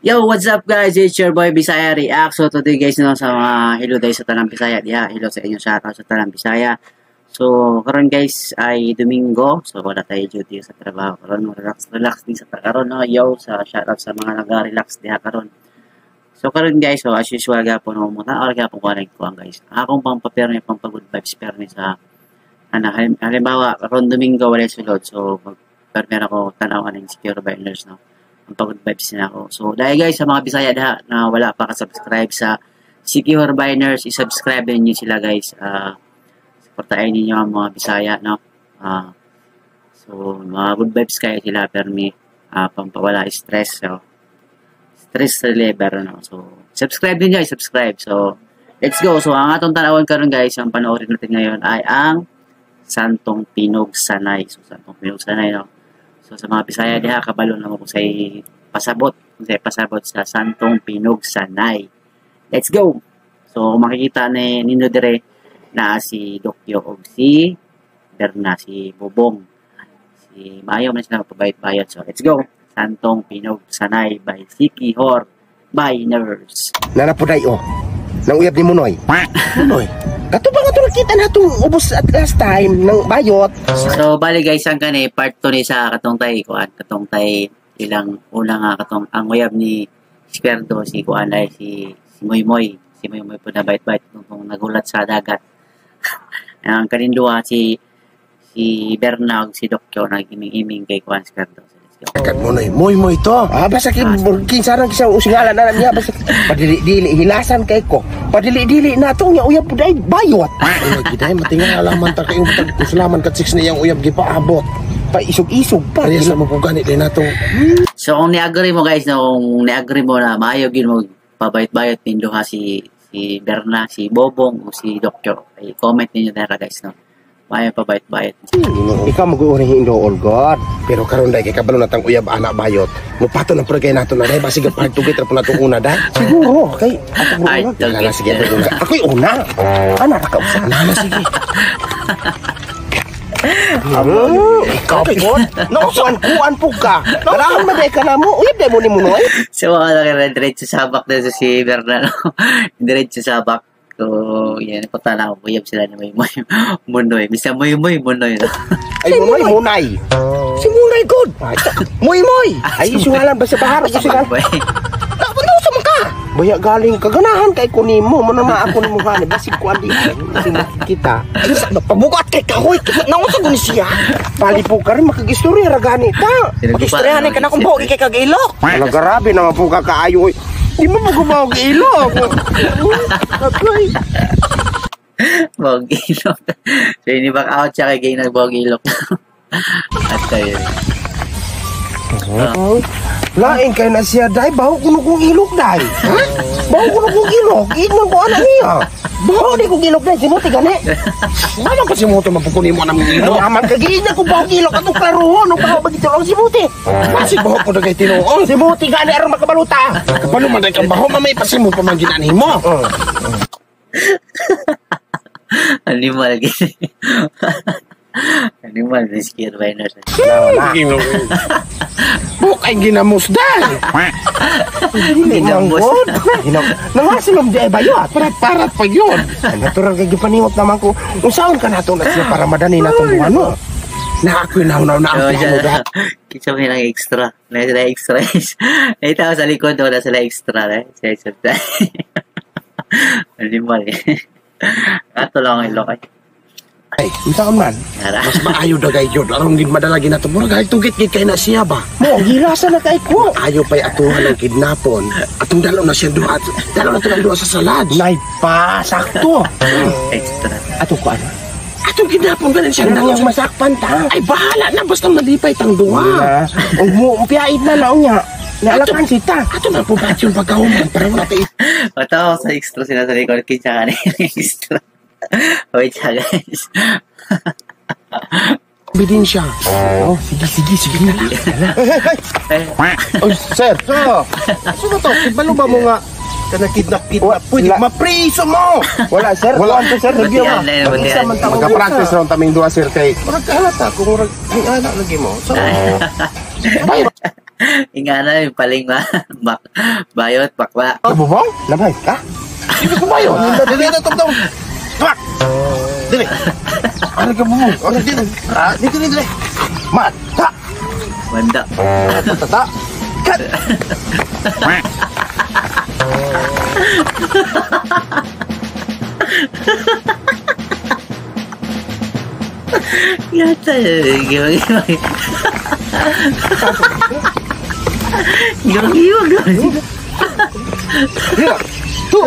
Yo, what's up, guys? It's your boy Bisaya React. So today, guys, no, sa mga hello guys sa Tanang Bisaya diha. Hello sa inyo, shout out sa Tanang Bisaya. So karon, guys, ay Domingo. So wala tayo duty sa trabaho karon. Relax relax din sa karon, no. Yo, sa shout out sa mga naga-relax diha karon. So karon, guys, so as usual gapon no mo or gapon ko ko, guys. Akong pang ni pang good vibes permi sa ano, halimbawa karon Domingo wala sulod. So mag permi ako tan-aw aning Secure Binders, no, ang pag-good vibes na ako. So, dahil guys, sa mga Bisaya diha na wala pa ka-subscribe sa Secure Biners, i-subscribe ninyo sila, guys. Supportahin ninyo ang mga Bisaya, no? So, mga good vibes kayo sila, permi, pampawala stress. So, stress reliever, no? So, subscribe din niyo, i-subscribe. So, let's go. So, ang atong tanawon karon, guys, ang panoorin natin ngayon ay ang Santong Pinog Sanay. So, Santong Pinog Sanay, no? So sa mga Bisaya diha, kabalo na mo kung say pasabot sa Santong Pinog Sanay. Let's go. So makikita ni ninyo dire na si Dokyo og si Berna, si Bobong. Si maayo man sila magpabayot-bayot. So let's go. Santong Pinog Sanay by Siquijor Biners. Nana po day oh. Nang uyab ni Munoy. Munoy. Kato ba nga ito nakita na itong ubos at last time ng bayot? So bali, guys, ang kani part 2 ni sa katong tay kuan, katong tay ilang una nga katong ang uyab ni Squerdo si kuan ay si si Moy Moy, si Moy Moy po na bait-bait nung nagulat sa dagat. Ang kanin duha si si Berna ug si Dokyo nagiming-iming kay kuan Squerdo. So let's go. Kat Munoy, Moy Moy to. Ah, basta kay kinsa rang kisa usingalan na niya basta padili-dili hilasan kay ko. Padili-dili na to nya uyab pud ay bayot. Ay, giday matingala man ta kay utag uslaman kat 6 niyang uyab gipaabot. Pa isog-isog pa. Parehas sa mo gani din natong So kung ni-agree mo, guys, no, kung ni-agree mo na maayo gyud mo pabait-bayot nin duha si si Berna, si Bobong o si Dokyo, ay comment ninyo dara, guys, no. Maayo pabait-bayot. Ikaw mag-uuri hindool god. Pero karon day kay kabalo na tang uyab anak bayot. Mupato na pud kay nato na day basig part 2 ra pud natong una day. Siguro kay atong Ay, una. okay. Lala, sige, atong una. Ako'y una. Ana ra ka usa. Lala, sige. Ikaw po. Nausuan-kuan po ka. Ganahan man day ka na mo. Uyab day mo ni Munoy. So, mga lang diretso sabak na sa si Berna, no? Diretso sabak. So, yan. Punta na ako. Uyab sila ni Moy Moy. Munoy. Bisa Moy Moy, Munoy, no? Ay, Munoy, Munay. Si Munay god. Moy Moy. Ay, isungalan ba sa bahar? Isungalan. Boy. Dapat sa man ka. Baya galing kaganahan kay kunimo mo na maako nimo gani basig kuan di kasi makikita. Pabugat kay kahoy. Naunsa guni siya? Pali po ka rin makagistorya ra gani ta. Pag-istoryahan ka na kung bogi kay kag-ilok. Wala, grabe naman po ka kaayo, oy. Di mo mo gumawa og ilok. Agoy. Bog ilok. So, ini-back out siya kay gay nagbog ilok. At kayo. Lain kay na siya day, baho kuno kong ilok day. Ha? Baho kuno kong ilok, ingnon ko ana niya. Baho di kong ilok day, simuti gani. Naman kasi mo to mapukuni mo nang ilok. Naman kagiinan ko baho ilok atong klarohon, ug baho bagito ang simuti. Basig baho ko na kay tinuon. Simuti gani aron makabaluta. Kabalo man day kang baho mamay pasimo pa man ginanhi mo. Animal. Animal. Rescue Biners. Buk ay ginamos day. Dili man Ginamos. god. Nangasilom di ay bayot. Parat-parat pa yun. Ay, natural kay gipaniwat naman ko. Unsaon ka nato na siya para madani natong ano? Na ako'y naunaw na ang So, plano siya, da. Kinsa may lang extra. May sila extra. Nakita ko sa likod, wala sila extra. Eh. Sa extra. Animal eh. Ato lang ang ilok eh. Ay, Unsaon man? Tara. Mas maayo da kay yun. Aron gid madala ginato. Murag hay tugit gid kay na siya ba. Mo gilasa na kay ko. Ayo pa'y atuhan ang kidnapon. Atong dalo na siya duha. Dalo na to ang duha sa salad. Nay pa sakto. Extra. Ato ko ano? Atong kidnapon ganin siya. Dalo Dalo yang masakpan ta. Ay bahala na basta malipay tang duha. Na. Ug mo upiait na na unya. Naalakan sita. Ato na po ba yung pagkahuman para wala tayo Matawa ko sa extra sila sa likod. Kinsa ka na yung extra. Wait siya, guys. ebidensya. Oh, sige sige sige na lang. Ay, Oy, sir. So, sino to? Kibalo ba mo nga kana kidnap kidnap pwede mapriso mo. Wala, sir. Wala. Wala to, sir. Review Batian ma. na yun, batian. Isa man taong Magka-practice raw taming duha, sir, kay Murag kahalata kung murag ay anak lagi mo. So, Bayot. Ingana yung paling ba? Bayot, bakla. Kabubong? Labay, ha? Hindi ko bayot. Dili na tong. Tuwak. Dili. Ano ka bubong? Ano dili? Ah, dili dili dili. Mata. Banda. Tata. Cut. Yata. Giwag-giwag. Giwag-giwag. Dila. Tu.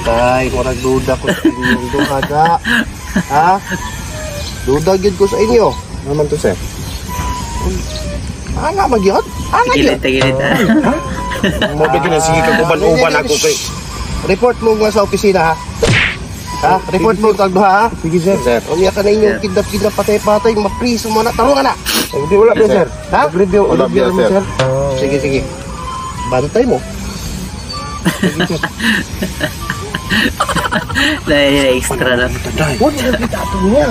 Tay, murag duda ko sa inyong duha da. Ha? Duda gyud ko sa inyo. Naman to, sir. Ana magyot? Ana Tagilid, gyud. tagilid. Mo ba na sige kag uban-uban ako kay Report mo nga sa opisina ha. Ha? Report mo tag duha ha. Sige, sir. Sir, unya ka na inyong kidnap-kidnap patay-patay, mapriso mo na. Tarong ka na. Hindi wala pa, sir. Ha? Review, Wala review pa, mo, sir. Sige, sige. Bantay mo. Sige, sir. Dahil extra na. Wala na kita ato niya.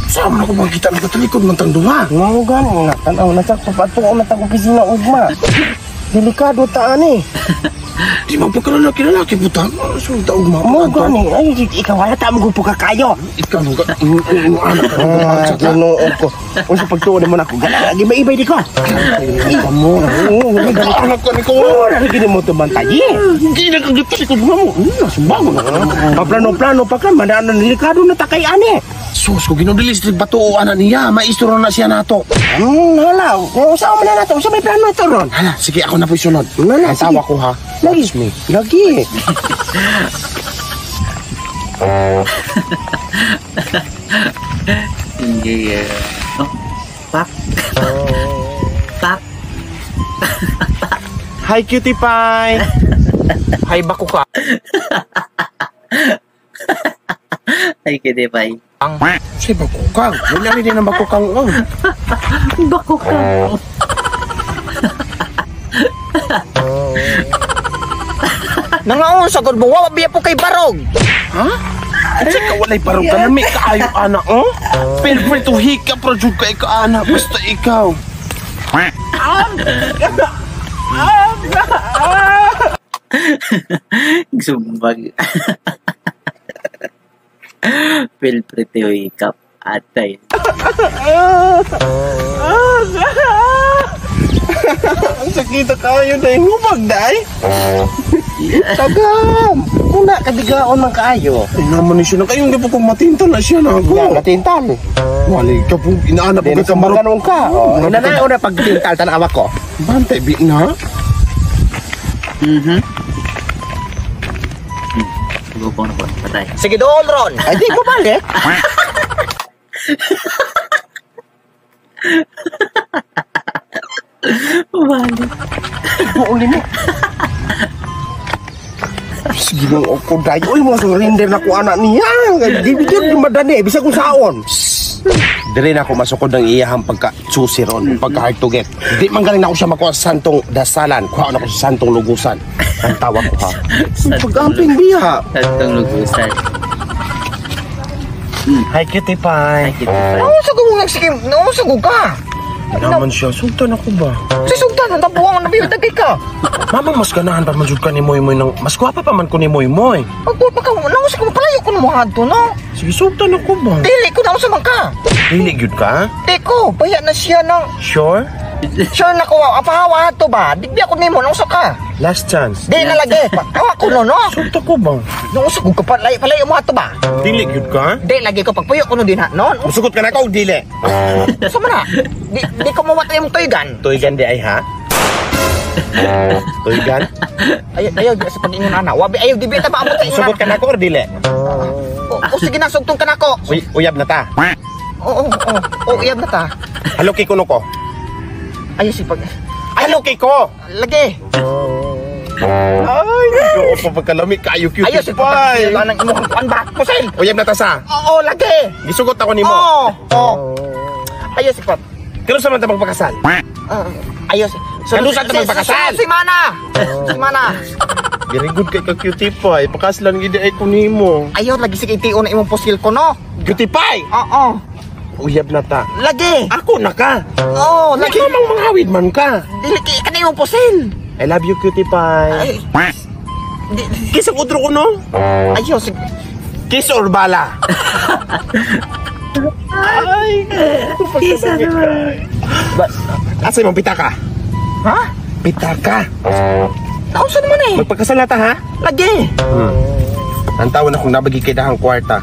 Saan man ako makita ng katalikod man tang duha? Ngano gani na tan-aw na sakto pa ato na tag opisina ugma. Delikado ta ani. Di ba pagkalalaki-lalaki puta? Sulta ugma. Mo gani ay ikaw wala ta mo kakayo. Ikaw mo ka anak ka Ah, Ginoo ko. Unsa pagtuon mo nako gana lagi maibay di ko. Ka mo. Anak ka ni ko. Oh, lagi mo to bantayi. Hindi na kagatalikod mo. Nasumbago na ka. Paplano-plano pa ka manaan delikado na ta kay ani. Sus, kung ginudilis bato o anak niya, maistro na siya nato. Hala, usa man na nato, usa may plano to ron. Hala, sige ako na po isunod. Wala, Ang tawa ko ha. Lagi. Watch me. Lagi. Hindi. Oh, pak. Pak. Hi, cutie pie. Hay bako ka. Ay, kede pie. Siya bakukang. Wala rin din ang bakukang. Oh. Bako ka. Nangaon sa gud mo, wa biya po kay barog. Ha? Kasi ka walay barog ka na may kaayo, ana, oh? Feel free to hikap ra jud kay ka, ana. Basta ikaw. Sumbag. Feel free to hikap. Atay. Ang sakita kayo na hubag, day. Tagam. Una kadigaon man kaayo. Ay, naman ni siya na kayong di po kung matintal na siya na ako. Na matintal. Wala ka po, inaanap ko Dili ka marog. sumbagan ka. Oh, ina na una pagtintal tan-awa ko. Bantay, bi na. Gupong na po. Patay. Sige dool ron. Ay di ko balik. Bumalik. Buuli mo. Sige lang ako, day. Uy, mga surrender na ko anak niya. Di bigyan madani bisag kung saon. Dire na ako masukod ng iyahang pagka susi ron, pagka hard to get. Di man galing na ako siya makuha sa santong dasalan, kuha na ako sa santong lugusan. Ang tawag ko ha. Pag-amping biya. Santong lugusan. Hi, cutie pie. Ay, kede pie. Naon sa gud sige, naon sa gud ka. Naman siya, sultan ako ba? Si sultan ang tabuang na biyo dagay ka. Mamang mas ganahan pa man jud ka ni Moy Moy ng mas gwapa pa man ko ni Moy Moy. Pagkuha pa ka, naon sa gud palayo ko mo hadto no. Sige, sultan ako ba? Dili ko naon sa man ka. Dili gyud ka? Di ko, baya na siya nang Sure? Sure na ko, ang pahawa to ba? Di biya ko nimo naon sa ka. Last chance. Di na lagi. Pahawa ko no no. Sultan ko ba? Naon sa gud ka palayo palayo mo hadto ba? Dili gyud ka? Di lagi ko pagpuyo ko no din ha. No. Musugot ka na ka og dili. Sa man na. Di ko mawatay imong tuygan. Tuygan di ay ha? Tuygan? Ayaw ayaw sa pag-ingon ana. Wabi ayaw di bi ta maabot sa ingon. Musugot ka na ko or dili? O sige na sugtong ka nako. Uy, uyab na ta. Oo oo oo. Iyab na ta. Haloki ko no ko. Ayaw si pag Haloki ko. Lagi. Ay, oo pa pagkalami kayo cutie Ayaw si pie. pag anang imong kuan ba? Pusil. Uyab na ta sa. Oo lagi. Gisugot ako nimo. Oo. Oo. Ayaw si pag Kano sa man ta magpakasal? Ayaw si Kanusa ta magpakasal? Si Mana. Si Mana. Very good kay ka cutie pie. Pakaslan gid ay ko nimo. Ayaw lagi sige itiun na imong pusil ko no. Cutie pie. Oo. Uyab na ta. Lagi. Ako na ka. Oh, lagi. Lagi mang manghawid man ka. Dili kay kanay mo pusil. I love you, cutie pie. Ay, di, Kiss ang utro ko, no? ayo, sig Kiss or bala? Ay, Isa naman. Ba, asa imong pitaka? Ha? Pitaka. Nausa naman eh. Magpakasal na ta, ha? Lagi. Ang tawon akong nabagi kay dahang kwarta.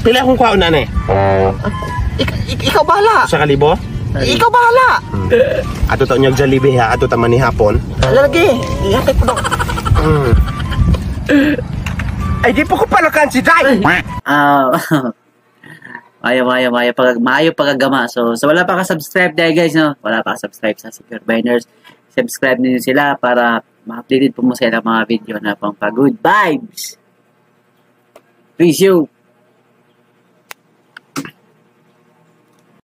Pila akong kwaon na eh. Ikaw bahala. Sa kalibo? Ikaw bahala. Ato ta unyag Jollibee ha, ato ta manihapon. Lagi. Ihatay ko daw. Ay, di po ko palakan si Day! Ah, maayo, maayo, maayo, maayo pagagama. So, wala pa ka-subscribe dahil guys, no? Wala pa ka-subscribe sa Secure Biners. Subscribe ninyo sila para ma-updated po mo sa ilang mga video na pang pa-good vibes. Peace you!